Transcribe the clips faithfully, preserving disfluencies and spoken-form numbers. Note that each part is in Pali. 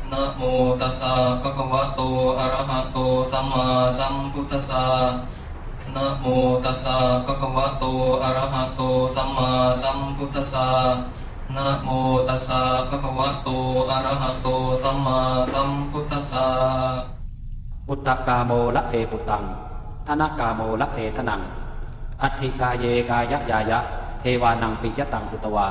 Namo tassa bhagavato arahato sammāsambuddhassa. Namo tassa bhagavato arahato sammāsambuddhassa. Namo tassa bhagavato arahato sammāsambuddhassa. Puttakāmo labhe puttaṃ, dhanakāmo labhe dhanaṃ, atthi kāye kāyañāya, devānaṃ piyataṃ sutvā.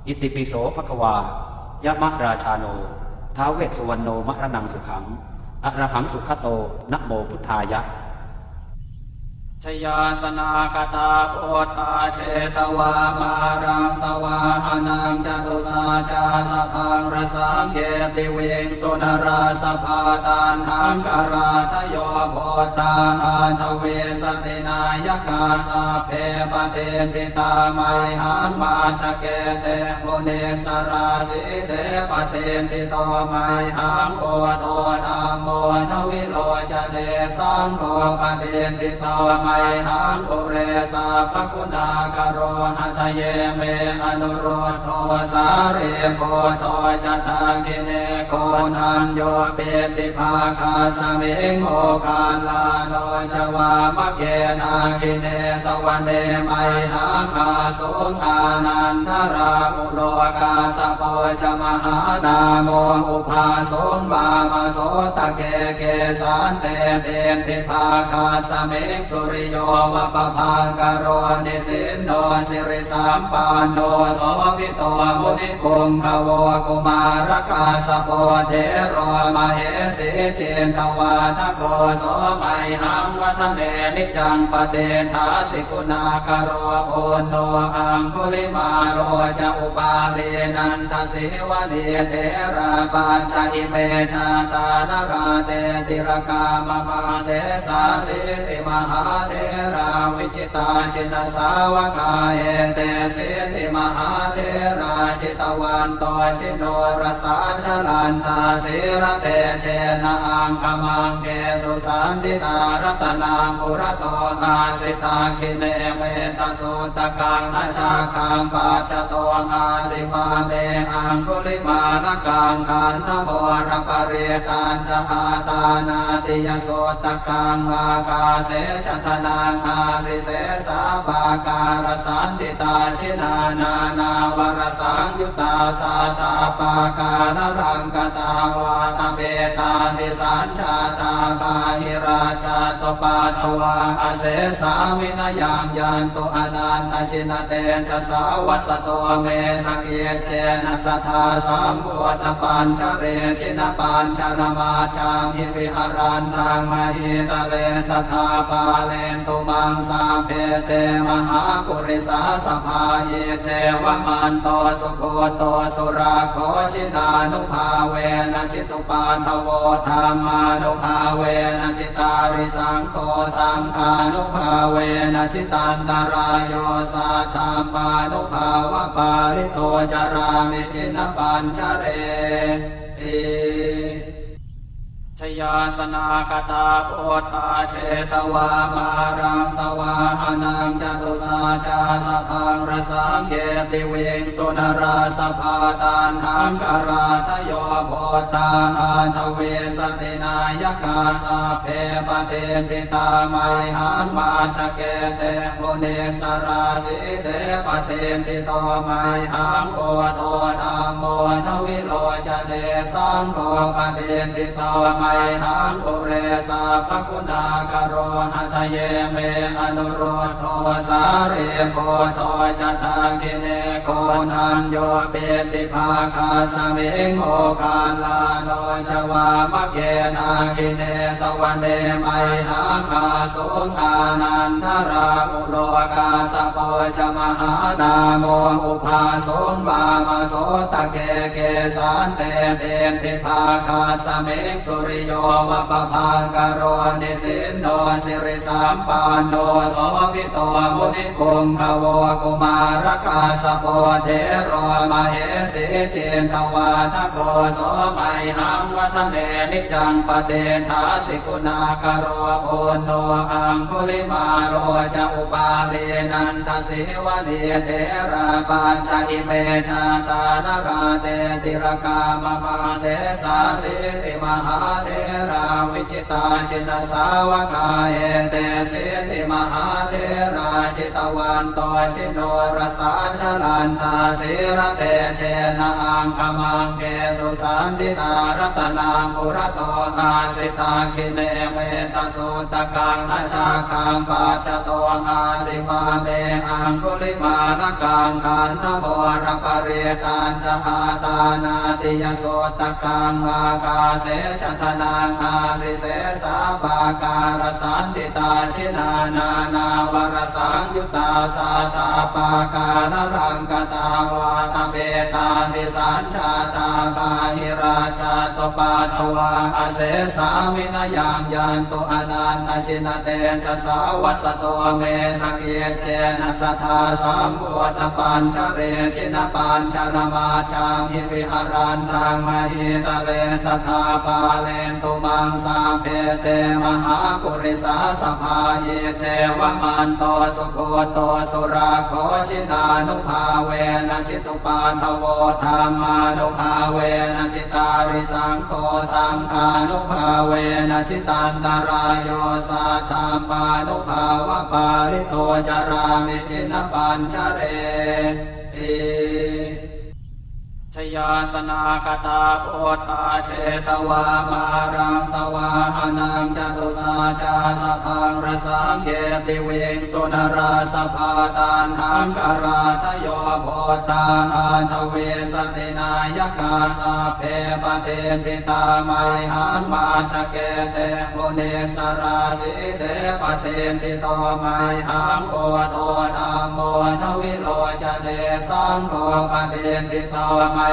Itipi so bhagavā yamarājāno ท้าว Vessuvaṇṇo maraṇaṃ sukhaṃ arahaṃ sugato namo buddhāya. Jayāsanāgatā buddhā jetvā māraṃ savāhanaṃ catusaccāsabhaṃ rasaṃ ye piviṃsu narāsabhā. Taṇhaṅkarādayo buddhā aṭṭhavīsati nāyakā sabbe patiṭṭhitā mayhaṃ matthake te munissarā. Sīse patiṭṭhito mayhaṃ buddho dhammo dvilocane saṅgho patiṭṭhito mayhaṃ ure sabbaguṇākaro. Hadaye me anuruddho sārīputto ca dakkhiṇe koṇḍañño piṭṭhibhāgasmiṃ moggallāno ca vāmake. Dakkhiṇe savane mayhaṃ āsuṃ ānandarāhulo kassapo ca mahānāmo ubhāsuṃ vāmasotake. Kesante piṭṭhibhāgasmiṃ suriyo va pabhaṅkaro nisinno sirisampanno sobhito munipuṅgavo. Kumārakassapo thero mahesī cittavādako so mayhaṃ vadane niccaṃ patiṭṭhāsi guṇākaro. Puṇṇo aṅgulimālo ca upālī nandasīvalī therā pañca ime jātā nalāṭe tilakā mama. Sesāsīti mahātherā vijitā jinasāvakā etesīti mahātherā jitavanto jinorasā jalantā sīlatejena aṅgamaṅgesu saṇṭhitā. Ratanaṃ purato āsi dakkhiṇe mettasuttakaṃ dhajaggaṃ pacchato āsi vāme aṅgulimālakaṃ. Khandhamoraparittañca āṭānāṭiyasuttakaṃ ākāse chadanaṃ āsi sesā pākārasaṇṭhitā. Jinā nānāvarasaṃyuttā sattappākāralaṅkatā vātapittādisañ jātā bāhirajjhattupaddavā asesā vinayaṃ yantu anantajinatejasā. Vasato me sakiccena sadā sambuddhapañjare jinapañjaramajjhamhi viharantaṃ mahītale sadā pālentu maṃ sabbe te mahāpurisāsabhā. Iccevamanto sugutto surakkho jinānubhāvena ji tupaddavo dhammānubhāvena jitārisaṅgho saṅghānubhāvena jitantarāyo saddhammānubhāvapālito carāmi jinapañjareti. Jayāsanāgatā buddhā jetvā māraṃ savāhanaṃ catusaccāsabhaṃ rasaṃ ye piviṃ su narāsabhā. Taṇhaṅkarādayo buddhā aṭṭhavīsati nāyakā sabbe patiṭṭhitā mayhaṃ matthake te munissarā. Sīse patiṭṭhito mayhaṃ buddho dhammo dvilocane saṅgho patiṭṭhito mayhaṃ ure sabbaguṇākaro. Hadaye me anurud dho sārīputto ca dakkhiṇe koṇḍañño piṭṭhibhāgasmiṃ moggallāno ca vāmake. Dakkhiṇe savane mayhaṃ āsuṃ ānandarāhulo kassapo ca mahānāmo ubhāsuṃ vāmasotake. Kesante piṭṭhibhāgasmiṃ suriyo va pabhaṅkaro nisinno sirisampanno sobhito munipuṅgavo. Kumārakassapo thero mahesī cittavādako so mayhaṃ vadane niccaṃ patiṭṭhāsi guṇākaro. Puṇṇo aṅgulimālo ca upālī nandasīvalī therā pañca ime jātā nalāṭe tilakā mama. Sesāsīti mahātherā vijitā jinasāvakā, etesīti mahātherā jitavanto jinorasā, jalantā sīlatejena aṅgamaṅgesu saṇṭhitā. Ratanaṃ purato āsi dakkhiṇe mettasuttakaṃ, dhajaggaṃ pacchato āsi vāme aṅgulimālakaṃ. Khandhamoraparittañca āṭānāṭiyasuttakaṃ, ākāse chadanaṃ āsi sesā pākārasaṇṭhitā. Jinā nānāvarasaṃyuttā sattappākāralaṅkatā, vātapittādisañ jātā bāhirajjhattupaddavā, asesā vinayaṃ yantu anantajinatejasā. Vasato me sakiccena sadā sambuddhapañjare, jinapañjaramajjhamhi viharantaṃ mahītale, sadā pālentu maṃ sabbe te mahāpurisāsabhā. Iccevamanto sugutto surakkho, jinānubhāvena ji tupaddavo, dhammānubhāvena jitārisaṅgho, saṅghānubhāvena jitantarāyo, saddhammānubhāvapālito carāmi jinapañjareti. Jayāsanāgatā buddhā jetvā māraṃ savāhanaṃ, catusaccāsabhaṃ rasaṃ ye piviṃsu narāsabhā. Taṇhaṅkarādayo buddhā aṭṭhavīsati nāyakā, sabbe patiṭṭhitā mayhaṃ matthake te munissarā. Sīse patiṭṭhito mayhaṃ buddho dhammo dvilocane, saṅgho patiṭṭhito mayhaṃ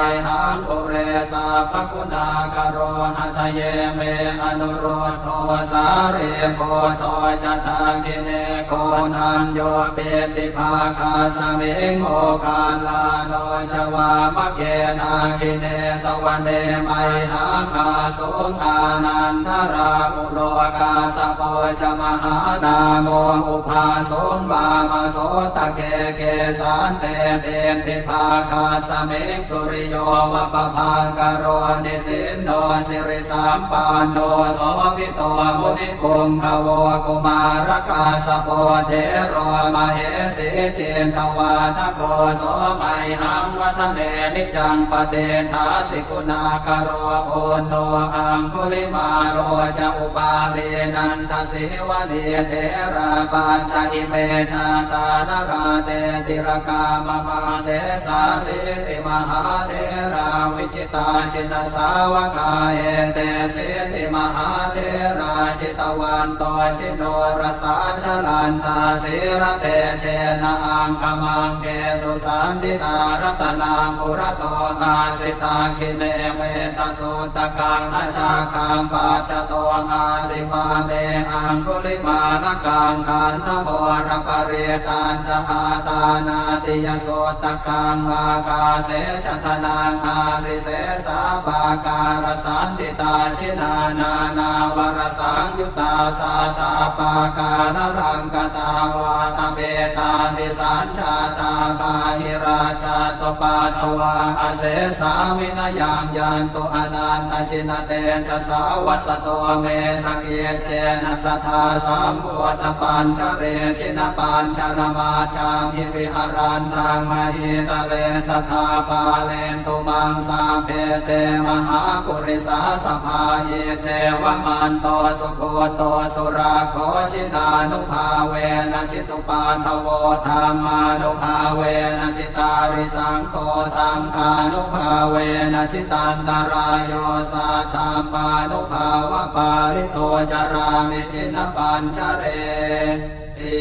ure sabbaguṇākaro. Hadaye me anurud dho sārīputto ca dakkhiṇe, koṇḍañño piṭṭhibhāgasmiṃ moggallāno ca vāmake. Dakkhiṇe savane mayhaṃ āsuṃ ānandarāhulo, kassapo ca mahānāmo ubhāsuṃ vāmasotake. Kesante piṭṭhibhāgasmiṃ suriyo va pabhaṅkaro, nisinno sirisampanno sobhito munipuṅgavo. Kumārakassapo thero mahesī cittavādako, so mayhaṃ vadane niccaṃ patiṭṭhāsi guṇākaro. Puṇṇo aṅgulimālo ca upālī nanda sīvalī, therā pañca ime jātā nalāṭe tilakā mama. Sesāsīti mahātherā vijitā jinasāvakā, etesīti mahātherā jitavanto jinorasā, jalantā sīlatejena aṅgamaṅgesu saṇṭhitā. Ratanaṃ purato āsi dakkhiṇe mettasuttakaṃ, dhajaggaṃ pacchato āsi vāme aṅgulimālakaṃ. Khandhamoraparittañca āṭānāṭiyasuttakaṃ, ākāse chadanaṃ āsi sesā pākārasaṇṭhitā. Jinā nānāvarasaṃyuttā sattappākāralaṅkatā, vātapittādisañ jātā bāhirajjhattupaddavā, asesā vinayaṃ yantu anantajinatejasā. Vasato me sakiccena sadā sambuddhapañjare, jinapañjaramajjhamhi viharantaṃ mahītale, sadā pālentu maṃ sabbe te mahāpurisāsabhā. Iccevamanto sugutto surakkho, jinānubhāvena ji tupaddavo, dhammānubhāvena jitārisaṅgho, saṅghānubhāvena jitantarāyo, saddhammānubhāvapālito carāmi jinapañjareti.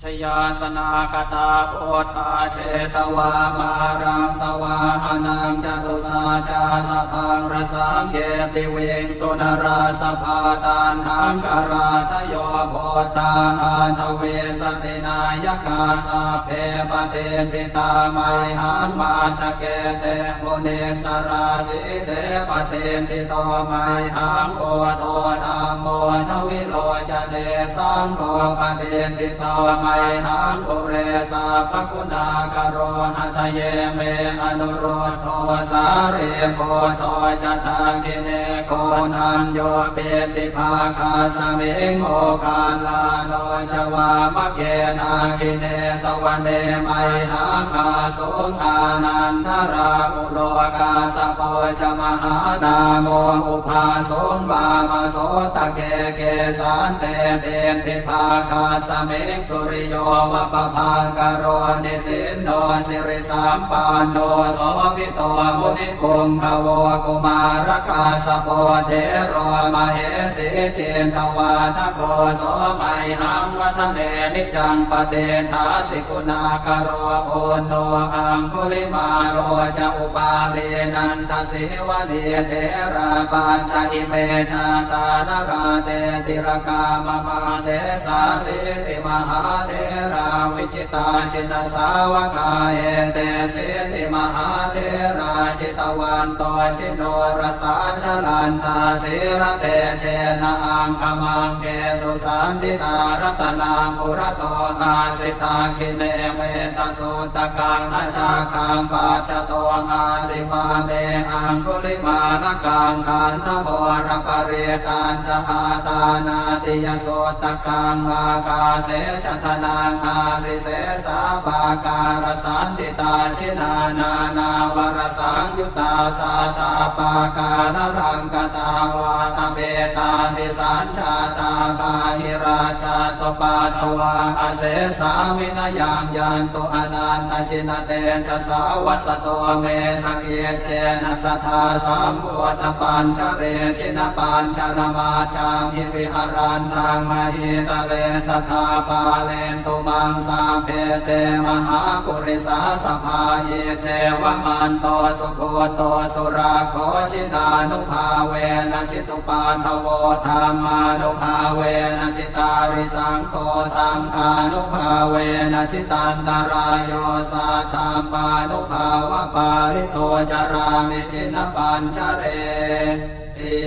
Jayāsanāgatā buddhā jetvā māraṃ savāhanaṃ, catusaccāsabhaṃ rasaṃ ye piviṃsu narāsabhā. Taṇhaṅkarādayo buddhā aṭṭhavīsati nāyakā, sabbe patiṭṭhitā mayhaṃ matthake te munissarā. Sīse patiṭṭhito mayhaṃ buddho dhammo dvilocane, saṅgho patiṭṭhito mayhaṃ ure sabbaguṇākaro. Hadaye me anuruddho sārīputto ca dakkhiṇe koṇḍañño piṭṭhibhāgasmiṃ moggallāno ca vāmake. Dakkhiṇe savane mayhaṃ āsuṃ ānandarāhulo kassapo ca mahānāmo ubhāsuṃ vāmasotake. Kesante piṭṭhibhāgasmiṃ suriyo va pabhaṅkaro nisinno sirisampanno sobhito munipuṅgavo. Kumārakassapo thero mahesī cittavādako so mayhaṃ vadane niccaṃ patiṭṭhāsi guṇākaro. Puṇṇo aṅgulimālo ca upālī nandasīvalī therā pañca ime jātā nalāṭe tilakā mama. Sesāsīti mahātherā vijitā jinasāvakā etesīti mahātherā jitavanto jinorasā jalantā sīlatejena aṅgamaṅgesu saṇṭhitā. Ratanaṃ purato āsi dakkhiṇe mettasuttakaṃ dhajaggaṃ pacchato āsi vāme aṅgulimālakaṃ. Khandhamoraparittañca āṭānāṭiyasuttakaṃ ākāse chadanaṃ āsi sesā pākārasaṇṭhitā. Jinā nānāvarasaṃyuttā sattappākāralaṅkatā vātapittādisañ jātā bāhirajjhattupaddavā asesā vinayaṃ yantu anantajinatejasā. Vasato me sakiccena sadā sambuddhapañjare jinapañjaramajjhamhi viharantaṃ mahītale sadā pālentu maṃ sabbe te mahāpurisāsabhā. Iccevamanto sugutto surakkho jinānubhāvena jitu paddavo dhammānubhāvena jitārisaṅgho saṅghānubhāvena jitantarāyo saddhammānubhāvapālito carāmi jinapañjareti.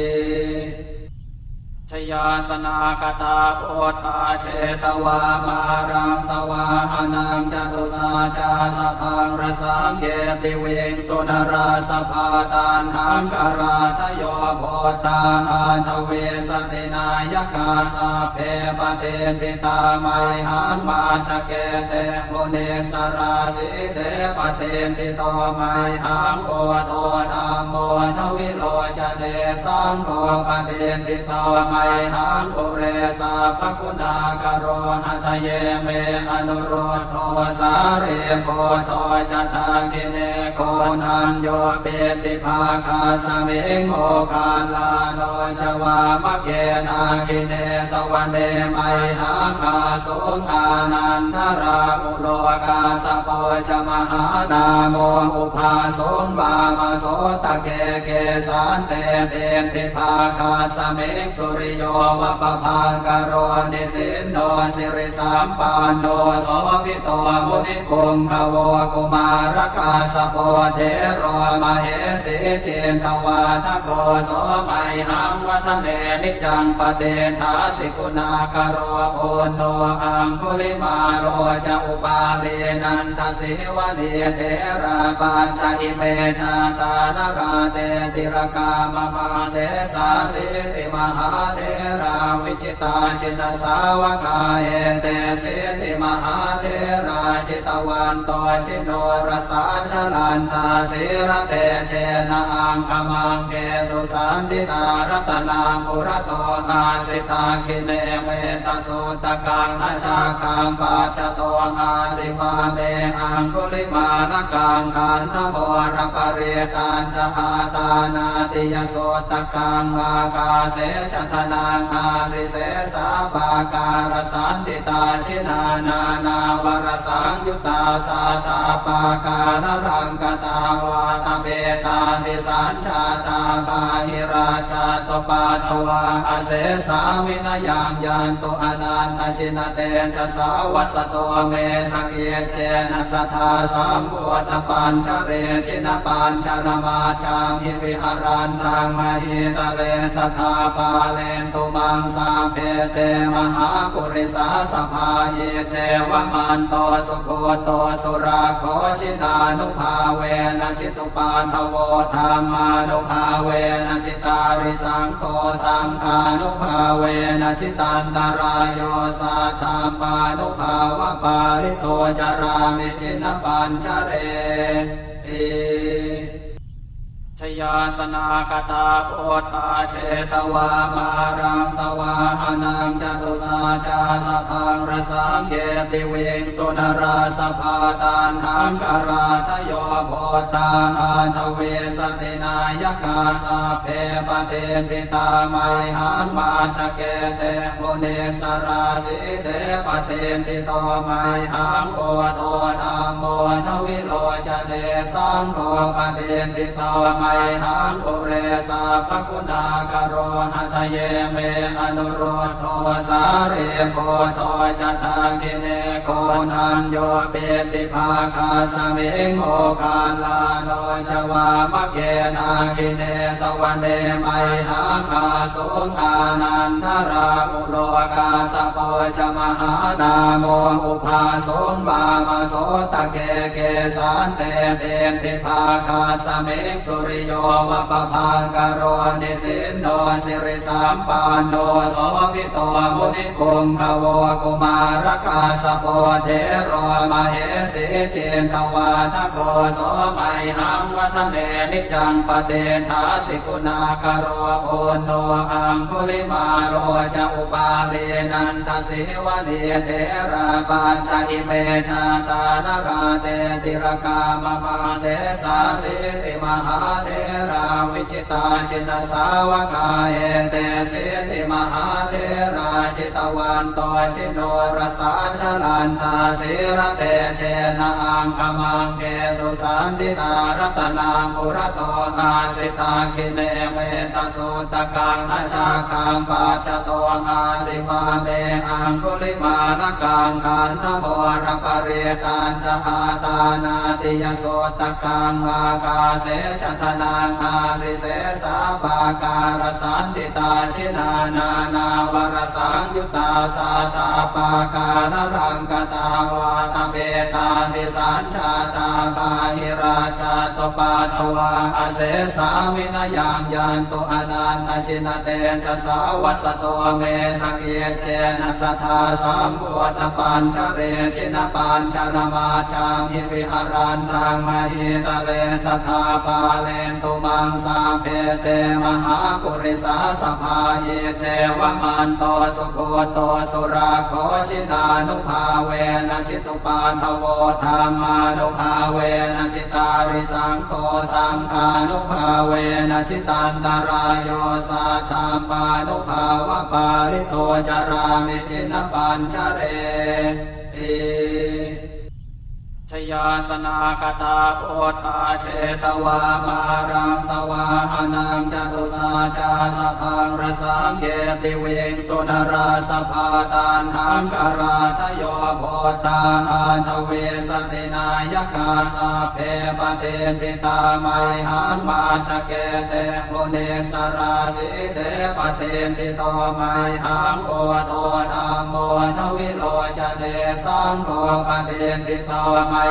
Jayāsanāgatā buddhā jetvā māraṃ savāhanaṃ catusaccāsabhaṃ rasaṃ ye piviṃ su narāsabhā. Taṇhaṅkarādayo buddhā aṭṭhavīsati nāyakā sabbe patiṭṭhitā mayhaṃ matthake te munissarā. Sīse patiṭṭhito mayhaṃ buddho dhammo dvilocane saṅgho patiṭṭhito mayhaṃ ure sabbaguṇākaro. Hadaye me anurud dho sārīputto ca dakkhiṇe koṇḍañño piṭṭhibhāgasmiṃ moggallāno ca vāmake. Dakkhiṇe savane mayhaṃ āsuṃ ānandarāhulo kassapo ca mahānāmo ubhāsuṃ vāmasotake. Kesante piṭṭhibhāgasmiṃ suriyo va pabhaṅkaro nisinno sirisampanno sobhito munipuṅgavo. Kumārakassapo thero mahesī cittavādako so mayhaṃ vadane niccaṃ patiṭṭhāsi guṇākaro. Puṇṇo aṅgulimālo ca upālī nanda sīvalī therā pañca ime jātā nalāṭe tilakā mama. Sesāsīti mahātherā vijitā jinasāvakā etesīti mahātherā jitavanto jinorasā jalantā sīlatejena aṅgamaṅgesu saṇṭhitā. Ratanaṃ purato āsi dakkhiṇe metta suttakaṃ dhajaggaṃ pacchato āsi vāme aṅgulimālakaṃ. Khandhamoraparittañca āṭānāṭiyasuttakaṃ ākāse chadanaṃ āsi sesā pākārasaṇṭhitā. Jinā nānāvarasaṃyuttā sattappākāralaṅkatā vātapittādisañ jātā bāhirajjhattu Patvā asesā vinayaṃ yantu anantajinatejasā, vasato me sakiccena sadā sambuddhapañjare. Jinapañjaramajjhamhi viharantaṃ mahītale, sadā pālentu maṃ sabbe te mahāpurisāsabhā. Iccevamanto sugutto surakkho, jinānubhāvena ji tupaddavo, dhammānubhāvena jitārisaṅgho, saṅghānubhāvena jitantarāyo, saddhammānubhāvapālito carāmi jinapañjareti. Jayāsanākatā buddhā jetvā māraṃ savāhanaṃ, catusaccāsabhaṃ rasaṃ ye piviṃsu narāsabhā. Taṇhaṅkarādayo buddhā aṭṭhavīsati nāyakā, sabbe patiṭṭhitā mayhaṃ matthake te munissarā. Sīse patiṭṭhito mayhaṃ buddho dhammo dvilocane, saṅgho patiṭṭhito mayhaṃ ure sabbaguṇākaro. Hadaye me anurud dho sārīputto ca dakkhiṇe, koṇḍañño piṭṭhibhāgasmiṃ moggallāno ca vāmake. Dakkhiṇe savane mayhaṃ āsuṃ ānandarāhulo, kassapo ca mahānāmo ubhāsuṃ vāmasotake. Kesante piṭṭhibhāgasmiṃ suriyo va pabhaṅkaro, nisinno sirisampanno sobhito munipuṅgavo. Kumārakassapo thero mahesī cittavādako, so mayhaṃ vadane niccaṃ patiṭṭhāsi guṇākaro. Puṇṇo aṅgulimālo ca upālī nanda sīvalī, therā pañca ime jātā nalāṭe tilakā mama. Sesāsīti mahātherā vijitā jinasāvakā, etesīti mahātherā jitavanto jinorasā, jalantā sīlatejena aṅgamaṅgesu saṇṭhitā. Ratanaṃ purato āsi dakkhiṇe metta suttakaṃ, dhajaggaṃ pacchato āsi vāme aṅgulimālakaṃ. Khandhamoraparittañca āṭānāṭiyasuttakaṃ, ākāse chadanaṃ āsi sesā pākārasaṇṭhitā. Jinā nānāvarasaṃyuttā sattappākāralaṅkatā, vātapittādisañ jātā bāhirajjhattupaddavā, asesā vinayaṃ yantu anantajinatejasā. Vasato me sakiccena sadā sambuddhapañjare, jinapañjaramajjhamhi viharantaṃ mahītale, sadā pālentu maṃ sabbe te mahāpurisāsabhā. Iccevamanto sugutto surakkho, jinānubhāvena ji tupaddavo, dhammānubhāvena jitārisaṅgho, saṅghānubhāvena jitantarāyo, saddhammānubhāvapālito carāmi jinapañjareti. Jayāsanākatā buddhā jetvā māraṃ savāhanaṃ, catusaccāsabhaṃ rasaṃ ye piviṃsu narāsabhā. Taṇhaṅkarādayo buddhā aṭṭhavīsati nāyakā, sabbe patiṭṭhitā mayhaṃ matthake te munissarā. Sīse patiṭṭhito mayhaṃ buddho dhammo dvilocane, saṅgho patiṭṭhito mayhaṃ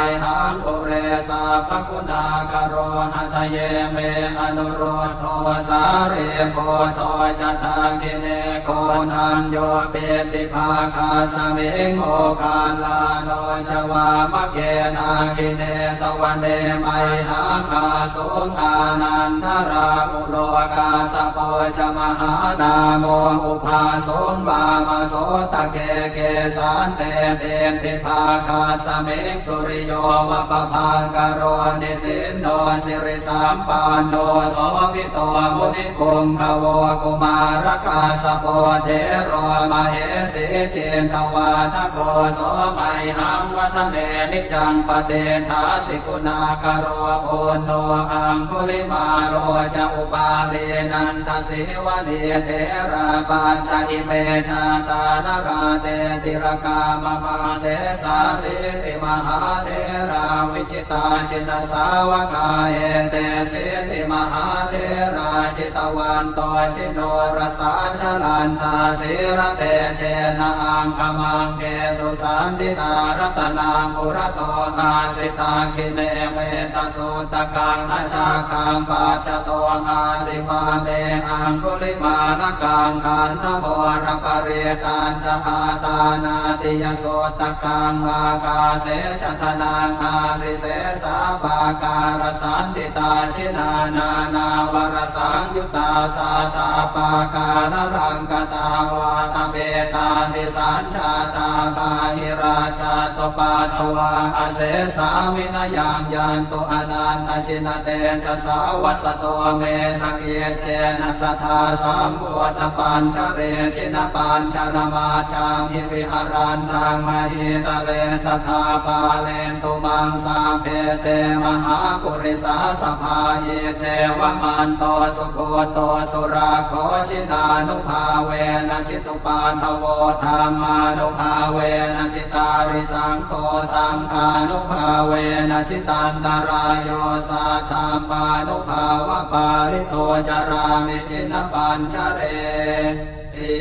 ure sabbaguṇākaro. Hadaye me anurud dho sārīputto ca dakkhiṇe, koṇḍañño piṭṭhibhāgasmiṃ moggallāno ca vāmake. Dakkhiṇe savane mayhaṃ āsuṃ ānandarāhulo, kassapo ca mahānāmo ubhāsuṃ vāmasotake. Kesante piṭṭhibhāgasmiṃ suri yo va pabhaṅkaro nisinno sirisampanno sobhito munipuṅgavo. Kumārakassapo thero mahesī cittavādako so mayhaṃ vadane niccaṃ patiṭṭhāsi guṇākaro. Puṇṇo aṅgulimālo ca upālī nanda sīvalī therā pañca ime jātā nalāṭe tilakā mama. Sesāsīti mahātherā vijitā jinasāvakā etesīti mahātherā jitavanto jinorasā jalantā sīlatejena aṅgamaṅgesu saṇṭhitā. Ratanaṃ purato āsi dakkhiṇe metta suttakaṃ dhajaggaṃ pacchato āsi vāme aṅgulimālakaṃ. Khandhamoraparittañca āṭānāṭiyasuttakaṃ ākāse chadanaṃ āsi sesā pākārasaṇṭhitā. Jinā nānāvarasaṃyuttā sattappākāralaṅkatā vātapittādisañ jātā bāhirajjhattupaddavā asesā vinayaṃ yantu anantajinatejasā. Vasato me sakiccena sadā sambuddhapañjare jinapañjaramajjhamhi viharantaṃ mahītale sadā pālentu maṃ sabbe te mahāpurisāsabhā. Iccevamanto sugutto surakkho jinānubhāvena jitu paddavo dhammānubhāvena jitārisaṅgho saṅghānubhāvena jitantarāyo saddhammānubhāvapālito carāmi jinapañjareti.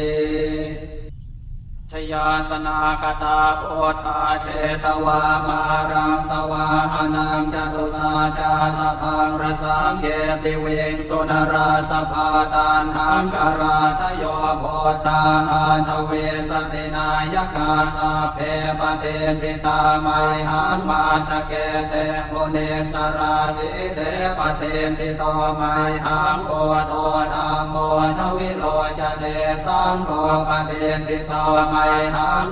Jayāsanāgatā buddhā jetvā māraṃ savāhanaṃ catusaccāsabhaṃ rasaṃ ye piviṃ su narāsabhā. Taṇhaṅkarādayo buddhā aṭṭhavīsati nāyakā sabbe patiṭṭhitā mayhaṃ matthake te munissarā. Sīse patiṭṭhito mayhaṃ buddho dhammo dvilocane saṅgho patiṭṭhito mayhaṃ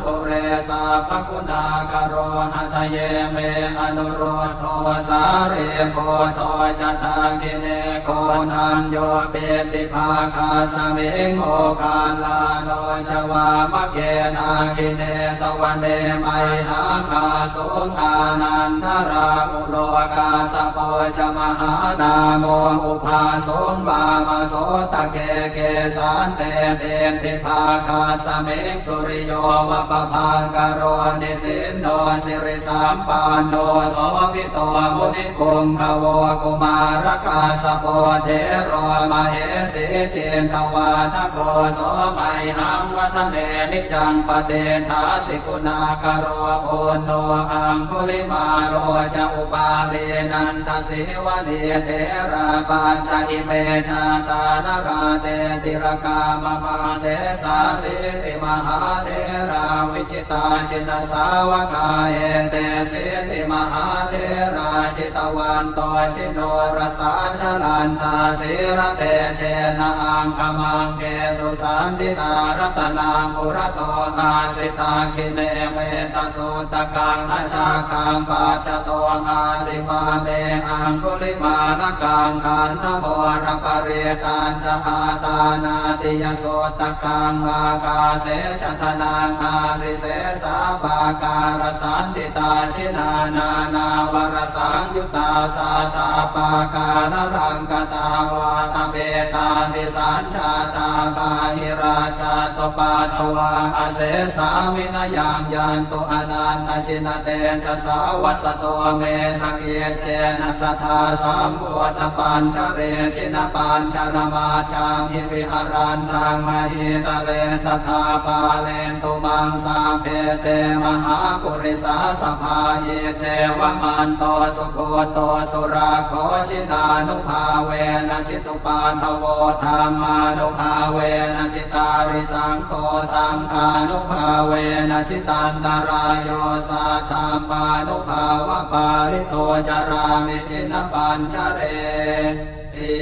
ure sabbaguṇākaro. Hadaye me anurud dho sārīputto ca dakkhiṇe koṇḍañño piṭṭhibhāgasmiṃ moggallāno ca vāmake. Dakkhiṇe savane mayhaṃ āsuṃ ānandarāhulo kassapo ca mahānāmo ubhāsuṃ vāmasotake. Kesante piṭṭhibhāgasmiṃ suriyo va pabhaṅkaro nisinno sirisampanno sobhito munipuṅgavo. Kumārakassapo thero mahesī cittavādako so mayhaṃ vadane niccaṃ patiṭṭhāsi guṇākaro. Puṇṇo aṅgulimālo ca upālī nanda sīvalī therā pañca ime jātā nalāṭe tilakā mama. Sesāsīti mahātherā vijitā jinasāvakā etesīti mahātherā jitavanto jinorasā jalantā sīlatejena aṅgamaṅgesu saṇṭhitā. Ratanaṃ purato āsi dakkhiṇe metta suttakaṃ dhajaggaṃ pacchato āsi vāme aṅgulimālakaṃ. Khandhamoraparittañca āṭānāṭiyasuttakaṃ ākāse chadanaṃ āsi sesā pākārasaṇṭhitā. Jinā nānāvarasaṃyuttā sattappākāralaṅkatā vātapittādisañ jātā bāhirajjhattupaddavā asesā vinayaṃ yantu anantajinatejasā. Vasato me sakiccena sadā sambuddhapañjare jinapañjaramajjhamhi viharantaṃ mahītale sadā pālentu maṃ sabbe te mahāpurisāsabhā. Iccevamanto sugutto surakkho jinānubhāvena ji tupaddavo dhammānubhāvena jitārisaṅgho saṅghānubhāvena jitantarāyo saddhammānubhāvapālito carāmi jinapañjareti.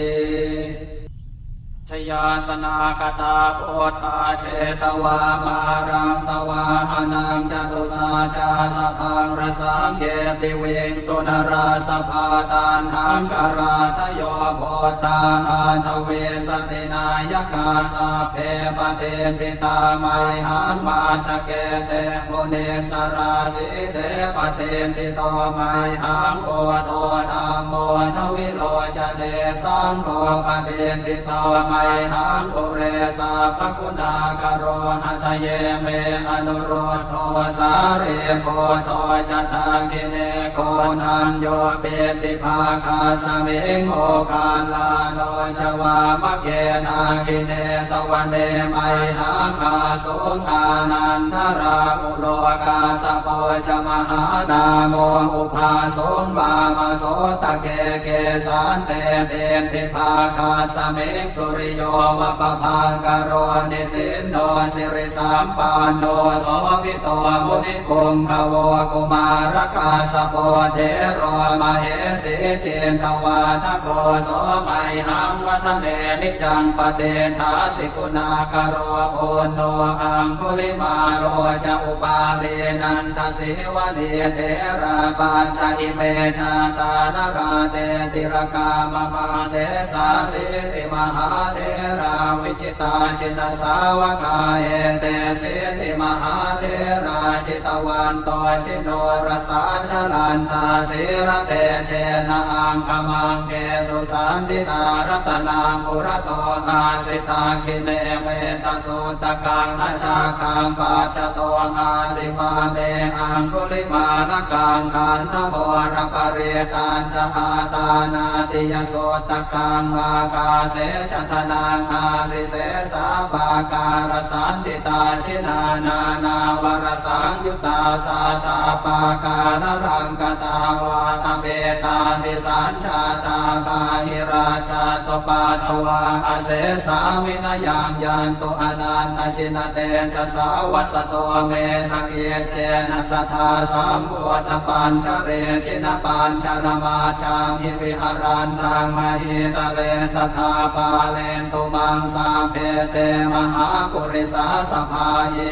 Jayāsanāgatā buddhā jetvā māraṃ savāhanaṃ, catusaccāsabhaṃ rasaṃ ye piviṃsu narāsabhā. Taṇhaṅkarādayo buddhā aṭṭhavīsati nāyakā, sabbe patiṭṭhitā mayhaṃ matthake te munissarā. Sīse patiṭṭhito mayhaṃ buddho dhammo dvilocane, saṅgho patiṭṭhito mayhaṃ ure sabbaguṇākaro. Hadaye me anuruddho sārīputto ca dakkhiṇe, koṇḍañño piṭṭhibhāgasmiṃ moggallāno ca vāmake. Dakkhiṇe savane mayhaṃ āsuṃ ānandarāhulo, kassapo ca mahānāmo ubhāsuṃ vāmasotake. Kesante piṭṭhibhāgasmiṃ suriyo va pabhaṅkaro, nisinno sirisampanno sobhito munipuṅgavo. Kumārakassapo thero mahesī cittavādako, so mayhaṃ vadane niccaṃ patiṭṭhāsi guṇākaro. Puṇṇo aṅgulimālo ca upālī nandasīvalī, therā pañca ime jātā nalāṭe tilakā mama. Sesāsīti mahātherā vijitā jinasāvakā, etesīti mahātherā jitavanto jinorasā, jalantā sīlatejena aṅgamaṅgesu saṇṭhitā. Ratanaṃ purato āsi dakkhiṇe mettasuttakaṃ, dhajaggaṃ pacchato āsi vāme aṅgulimālakaṃ. Khandhamoraparittañca āṭānāṭiyasuttakaṃ, ākāse chadanaṃ āsi sesā pākārasaṇṭhitā. Jinā nānāvarasaṃyuttā sattappākāralaṅkatā, vātapittādisañ jātā bāhirajjhattupaddavā, asesā vinayaṃ yantu anantajinatejasā. Vasato me sakiccena sadā sambuddhapañjare, jinapañjaramajjhamhi viharantaṃ mahītale, sadā pālentu maṃ sabbe te mahāpurisāsabhā.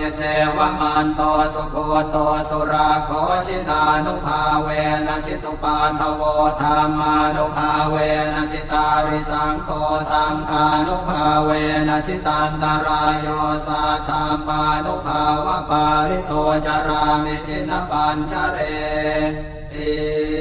Iccevamanto sugutto surakkho, jinānubhāvena jitu paddavo, dhammānubhāvena jitārisaṅgho, saṅghānubhāvena jitantarāyo, saddhammānubhāvapālito carāmi jinapañjareti.